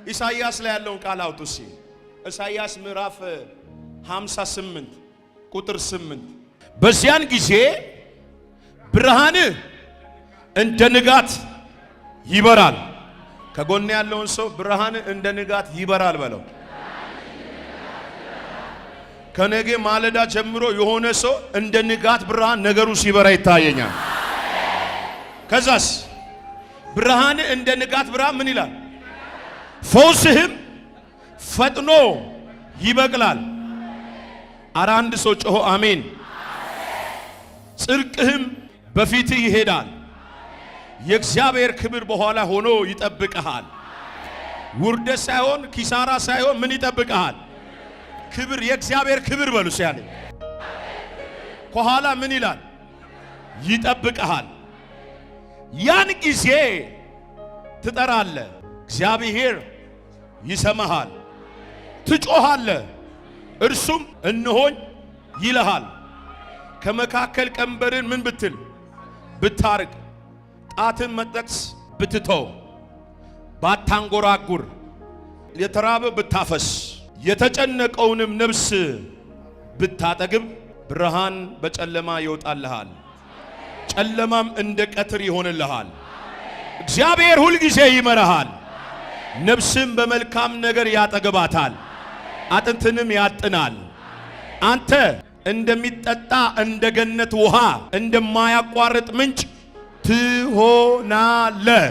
ኢሳይያስ ላይ ያለውን ቃል አውጡ እስኪ። ኢሳይያስ ምዕራፍ 58 ቁጥር 8። በዚያን ጊዜ ብርሃን እንደ ንጋት ይበራል። ከጎን ያለውን ሰው ብርሃን እንደ ንጋት ይበራል በለው። ከነገ ማለዳ ጀምሮ የሆነ ሰው እንደ ንጋት ብርሃን ነገሩ ሲበራ ይታየኛል። ከዛስ ብርሃን እንደ ንጋት ብርሃን ምን ይላል? ፈውስህም ፈጥኖ ይበቅላል። አረ አንድ ሰው ጮሆ አሜን። ጽድቅህም በፊትህ ይሄዳል፣ የእግዚአብሔር ክብር በኋላ ሆኖ ይጠብቅሃል። ውርደት ሳይሆን ኪሳራ ሳይሆን ምን ይጠብቅሃል? ክብር፣ የእግዚአብሔር ክብር በሉ ሲያለ ከኋላ ምን ይላል? ይጠብቅሃል። ያን ጊዜ ትጠራለህ፣ እግዚአብሔር ይሰማሃል። ትጮኻለህ፣ እርሱም እነሆኝ ይልሃል። ከመካከል ቀንበርን ምን ብትል ብታርቅ፣ ጣትን መጠቅስ ብትተው፣ ባታንጎራጉር፣ የተራበ ብታፈስ፣ የተጨነቀውንም ነፍስ ብታጠግብ፣ ብርሃን በጨለማ ይወጣልሃል፣ ጨለማም እንደ ቀትር ይሆንልሃል። እግዚአብሔር ሁልጊዜ ይመራሃል፣ ነፍስም በመልካም ነገር ያጠግባታል፣ አጥንትንም ያጥናል። አንተ እንደሚጠጣ እንደ ገነት ውሃ እንደማያቋርጥ ምንጭ ትሆናለህ።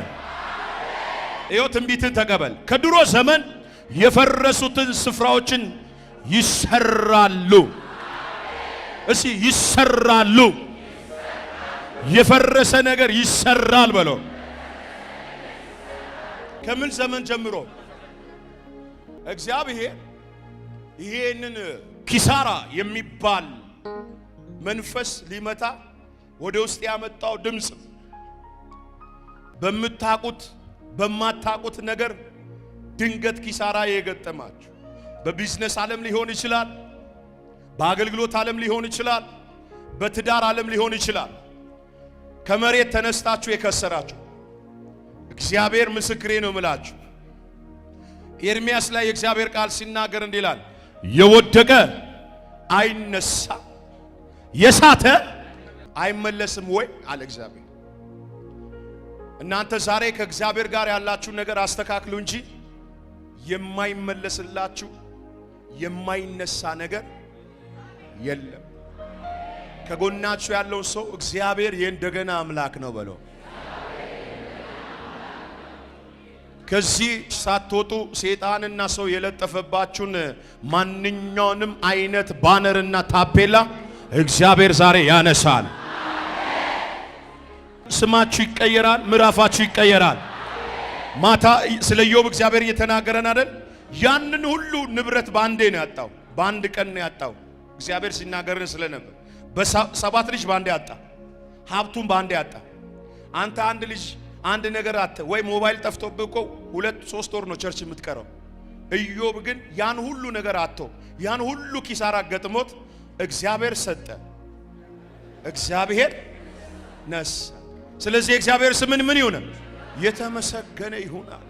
ይኸው ትንቢትን ተቀበል። ከድሮ ዘመን የፈረሱትን ስፍራዎችን ይሰራሉ። እሺ ይሰራሉ። የፈረሰ ነገር ይሰራል በለው። ከምን ዘመን ጀምሮ እግዚአብሔር ይሄንን ኪሳራ የሚባል መንፈስ ሊመታ ወደ ውስጥ ያመጣው ድምፅ በምታቁት በማታቁት ነገር ድንገት ኪሳራ የገጠማችሁ በቢዝነስ ዓለም ሊሆን ይችላል፣ በአገልግሎት ዓለም ሊሆን ይችላል፣ በትዳር ዓለም ሊሆን ይችላል። ከመሬት ተነስታችሁ የከሰራችሁ እግዚአብሔር ምስክሬ ነው ምላችሁ። ኤርሚያስ ላይ የእግዚአብሔር ቃል ሲናገር እንዲህ ይላል፣ የወደቀ አይነሳ፣ የሳተ አይመለስም ወይ አለ እግዚአብሔር። እናንተ ዛሬ ከእግዚአብሔር ጋር ያላችሁ ነገር አስተካክሉ እንጂ የማይመለስላችሁ የማይነሳ ነገር የለም። ከጎናችሁ ያለውን ሰው እግዚአብሔር የእንደገና አምላክ ነው በለው። ከዚህ ሳትወጡ ሰይጣንና ሰው የለጠፈባችሁን ማንኛውንም አይነት ባነርና ታፔላ እግዚአብሔር ዛሬ ያነሳል። ስማችሁ ይቀየራል። ምዕራፋችሁ ይቀየራል። ማታ ስለ ኢዮብ እግዚአብሔር እየተናገረን አይደል? ያንን ሁሉ ንብረት በአንዴ ነው ያጣው፣ በአንድ ቀን ነው ያጣው። እግዚአብሔር ሲናገርን ስለነበር በሰባት ልጅ በአንዴ ያጣ፣ ሀብቱን በአንዴ ያጣ። አንተ አንድ ልጅ አንድ ነገር አተ ወይ ሞባይል ጠፍቶብህ እኮ 2-3 ወር ነው church የምትቀረው። ኢዮብ ግን ያን ሁሉ ነገር አጥቶ ያን ሁሉ ኪሳራ ገጥሞት እግዚአብሔር ሰጠ፣ እግዚአብሔር ነሳ። ስለዚህ እግዚአብሔር ስምን ምን ይሁን? የተመሰገነ ይሁናል።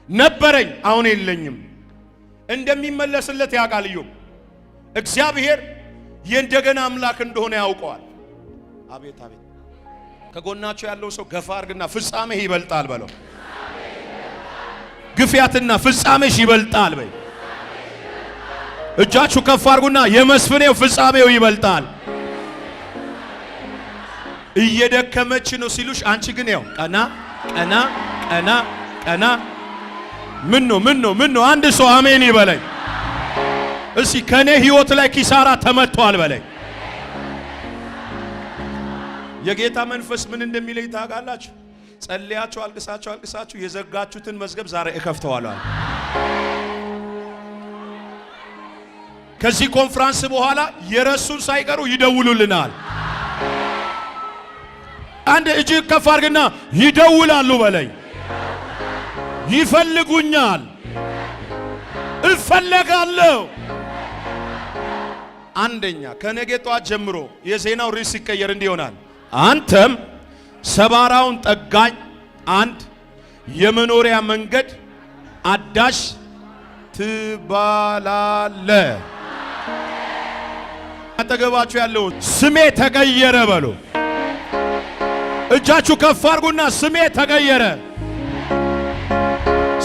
ነበረኝ አሁን የለኝም እንደሚመለስለት ያውቃል ኢዮብ። እግዚአብሔር የእንደገና አምላክ እንደሆነ ያውቀዋል። አቤት አቤት። ከጎናቸው ያለው ሰው ገፋ አድርግና ፍጻሜህ ይበልጣል በለው። ግፊያትና ፍጻሜሽ ይበልጣል በይ። እጃችሁ ከፍ አድርጉና የመስፍኔው ፍጻሜው ይበልጣል። እየደከመች ነው ሲሉሽ፣ አንቺ ግን ያው ቀና ቀና ቀና ቀና። ምን ነው ምን ነው ምን ነው? አንድ ሰው አሜን ይበለኝ እስኪ። ከኔ ህይወት ላይ ኪሳራ ተመቷል በለኝ። የጌታ መንፈስ ምን እንደሚለኝ ታውቃላችሁ? ጸልያችሁ አልቅሳችሁ አልቅሳችሁ የዘጋችሁትን መዝገብ ዛሬ እከፍተዋለሁ። ከዚህ ኮንፍራንስ በኋላ የረሱን ሳይቀሩ ይደውሉልናል። አንድ እጅ ከፍ አድርግና ይደውላሉ በለኝ። ይፈልጉኛል፣ እፈለጋለሁ። አንደኛ ከነገ ጠዋት ጀምሮ የዜናው ርዕስ ሲቀየር እንዲህ ይሆናል። አንተም ሰባራውን ጠጋኝ፣ አንድ የመኖሪያ መንገድ አዳሽ ትባላለ። አጠገባችሁ ያለው ስሜ ተቀየረ በሉ። እጃችሁ ከፍ አድርጉና ስሜ ተቀየረ፣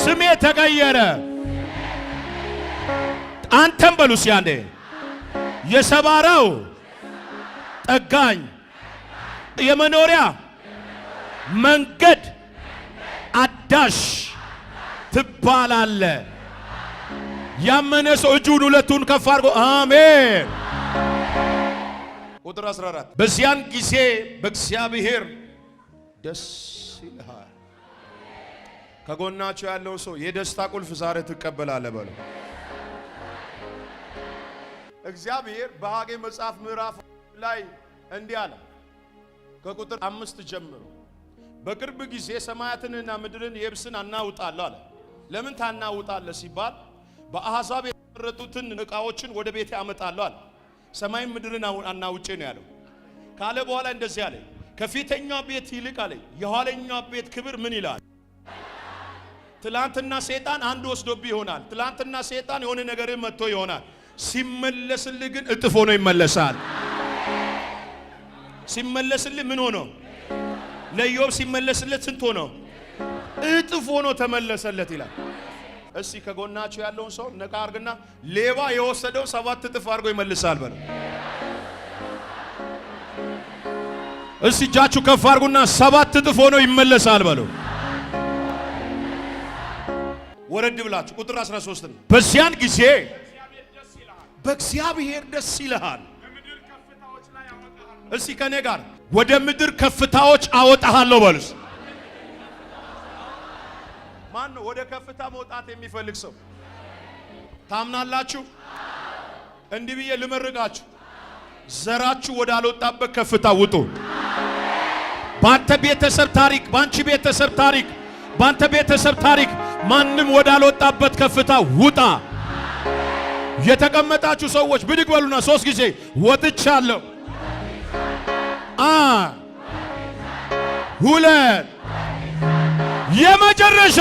ስሜ ተቀየረ። አንተም በሉ እስኪ አንዴ የሰባራው ጠጋኝ የመኖሪያ መንገድ አዳሽ ትባላለ። ያመነ ሰው እጁን ሁለቱን ከፍ አድርጎ አሜን። ቁጥር 14 በዚያን ጊዜ በእግዚአብሔር ደስ ይልሃል። ከጎናቸው ያለው ሰው የደስታ ቁልፍ ዛሬ ትቀበላለህ በለው። እግዚአብሔር በሐጌ መጽሐፍ ምዕራፍ ላይ እንዲህ አለ ከቁጥር 5 ጀምሮ በቅርብ ጊዜ ሰማያትንና ምድርን የብስን አናውጣለሁ አለ። ለምን ታናውጣለህ ሲባል በአሕዛብ የተመረጡትን ዕቃዎችን ወደ ቤቴ አመጣለሁ አለ። ሰማይን ምድርን አናውጬ ነው ያለው። ካለ በኋላ እንደዚህ አለ፣ ከፊተኛው ቤት ይልቅ አለ የኋለኛው ቤት ክብር ምን ይላል? ትላንትና ሰይጣን አንድ ወስዶብህ ይሆናል። ትላንትና ሰይጣን የሆነ ነገር መጥቶ ይሆናል። ሲመለስልህ ግን እጥፍ ሆኖ ይመለሳል። ሲመለስልህ ምን ሆኖ? ለኢዮብ ሲመለስለት ስንት ሆኖ? እጥፍ ሆኖ ተመለሰለት ይላል። እስቲ ከጎናቸው ያለውን ሰው ነቃ አርግና ሌባ የወሰደው 7 እጥፍ አድርጎ ይመልሳል በለው። እስቲ እጃችሁ ከፍ አርጉና 7 እጥፍ ሆኖ ይመለሳል በለው። ወረድ ብላችሁ ቁጥር 13 ነው። በዚያን ጊዜ በእግዚአብሔር ደስ ይልሃል። እስቲ ከኔ ጋር ወደ ምድር ከፍታዎች አወጣሃለሁ በሉስ። ማን ነው ወደ ከፍታ መውጣት የሚፈልግ ሰው? ታምናላችሁ? እንዲህ ብዬ ልመርቃችሁ፣ ዘራችሁ ወዳልወጣበት ከፍታ ውጡ። ባንተ ቤተሰብ ታሪክ፣ ባንቺ ቤተሰብ ታሪክ፣ ባንተ ቤተሰብ ታሪክ ማንም ወዳልወጣበት ከፍታ ውጣ። የተቀመጣችሁ ሰዎች ብድግ በሉና 3 ጊዜ ወጥቻለሁ። 1 2 የመጨረሻ።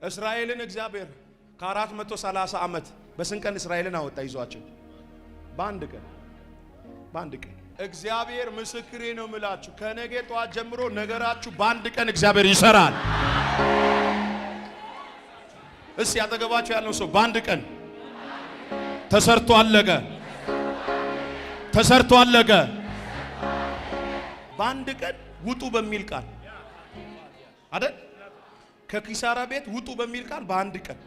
እስራኤልን እግዚአብሔር ከ430 ዓመት በስንት ቀን እስራኤልን አወጣ ይዟቸው? በአንድ ቀን፣ በአንድ ቀን። እግዚአብሔር ምስክሬ ነው የምላችሁ፣ ከነገ ጠዋት ጀምሮ ነገራችሁ በአንድ ቀን እግዚአብሔር ይሰራል። እስቲ ያጠገባችሁ ያለው ሰው በአንድ ቀን ተሰርቶ አለቀ፣ ተሰርቶ አለቀ። በአንድ ቀን ውጡ በሚል ቃል አይደል? ከኪሳራ ቤት ውጡ በሚል ቃል በአንድ ቀን።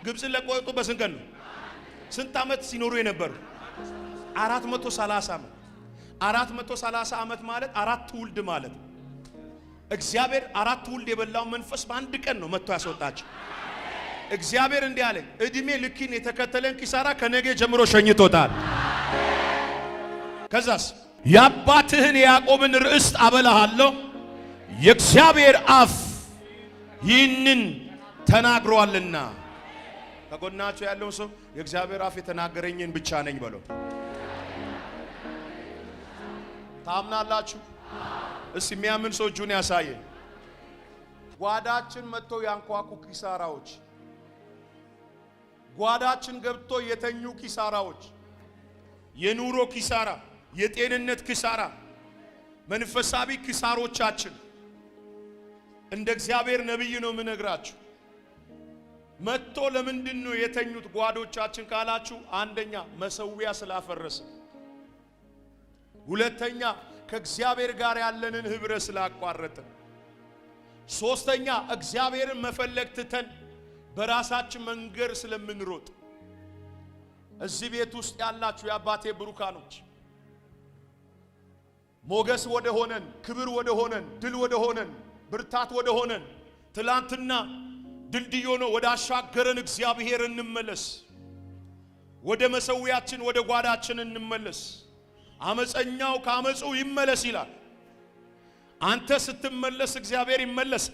ግብፅን ለቀው ወጡ በስንት ቀን ነው? ስንት ዓመት ሲኖሩ የነበሩ? 430 ዓመት። 430 ዓመት ማለት 4 ትውልድ ማለት። እግዚአብሔር 4 ትውልድ የበላው መንፈስ በአንድ ቀን ነው መጥቶ ያስወጣቸው። እግዚአብሔር እንዲህ አለ፣ እድሜ ልኪን የተከተለን ኪሳራ ከነገ ጀምሮ ሸኝቶታል። ከዛስ የአባትህን የያዕቆብን ርስት አበላሃለሁ፣ የእግዚአብሔር አፍ ይህንን ተናግሯልና። ከጎናቸው ያለው ሰው የእግዚአብሔር አፍ የተናገረኝን ብቻ ነኝ በለው። ታምናላችሁ? እስቲ የሚያምን ሰው እጁን ያሳየ። ጓዳችን መጥተው ያንኳኩ ኪሳራዎች፣ ጓዳችን ገብቶ የተኙ ኪሳራዎች፣ የኑሮ ኪሳራ፣ የጤንነት ኪሳራ፣ መንፈሳዊ ኪሳሮቻችን እንደ እግዚአብሔር ነቢይ ነው የምነግራችሁ። መጥቶ ለምንድን ነው የተኙት ጓዶቻችን ካላችሁ፣ አንደኛ መሰዊያ ስላፈረስን፣ ሁለተኛ ከእግዚአብሔር ጋር ያለንን ህብረት ስላቋረጥን፣ ሶስተኛ እግዚአብሔርን መፈለግ ትተን በራሳችን መንገድ ስለምንሮጥ። እዚህ ቤት ውስጥ ያላችሁ የአባቴ ብሩካኖች ሞገስ ወደ ሆነን፣ ክብር ወደ ሆነን፣ ድል ወደ ሆነን፣ ብርታት ወደ ሆነን፣ ትላንትና ድልድይ ሆኖ ወደ አሻገረን እግዚአብሔር እንመለስ። ወደ መሰዊያችን ወደ ጓዳችን እንመለስ። አመፀኛው ከአመፁ ይመለስ ይላል። አንተ ስትመለስ እግዚአብሔር ይመለስ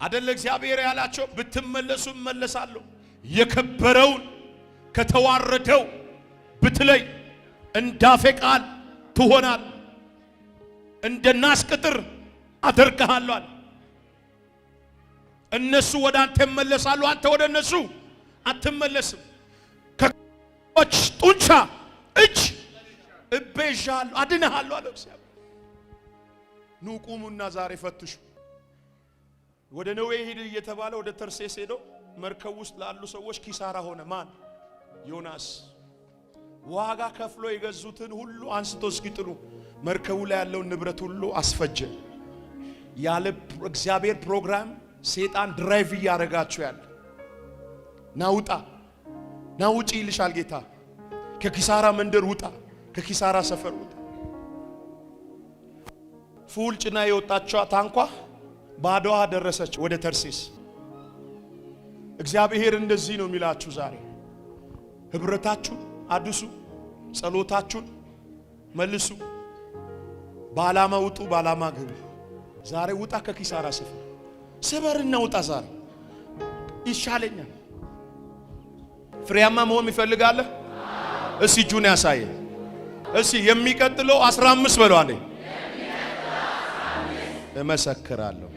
አደለ? እግዚአብሔር ያላቸው ብትመለሱ እመለሳለሁ፣ የከበረውን ከተዋረደው ብትለይ እንዳፌ ቃል ትሆናል፣ እንደ ናስ ቅጥር አደርግሃለሁ። እነሱ ወደ አንተ ይመለሳሉ፣ አንተ ወደ እነሱ አትመለስም። ከች ጡንቻ እጅ እቤዣለሁ፣ አድንሃለሁ አለው እግዚአብሔር። ኑ ቁሙና ዛሬ ፈትሹ። ወደ ነዌ ሂድ እየተባለ ወደ ተርሴስ ሄዶ መርከብ ውስጥ ላሉ ሰዎች ኪሳራ ሆነ። ማን? ዮናስ። ዋጋ ከፍሎ የገዙትን ሁሉ አንስቶ እስኪጥሉ መርከቡ ላይ ያለውን ንብረት ሁሉ አስፈጀ። ያለ እግዚአብሔር ፕሮግራም ሴጣን drive እያደረጋችሁ ያለ ና ውጣ፣ ና ውጪ ይልሻል ጌታ። ከኪሳራ መንደር ውጣ፣ ከኪሳራ ሰፈር ውጣ። Full ጭና የወጣችዋ ታንኳ ባዶዋ ደረሰች ወደ ተርሴስ። እግዚአብሔር እንደዚህ ነው የሚላችሁ ዛሬ ህብረታችሁን አድሱ፣ ጸሎታችሁን መልሱ፣ በዓላማ ውጡ፣ በዓላማ ግቡ። ዛሬ ውጣ ከኪሳራ ሰፈር ስበርና ውጣ። ዛሬ ይሻለኛል። ፍሬያማ መሆን ይፈልጋለህ? እስቲ እጁን ያሳየ። እስቲ የሚቀጥለው 15 በለው አንዴ። እመሰክራለሁ።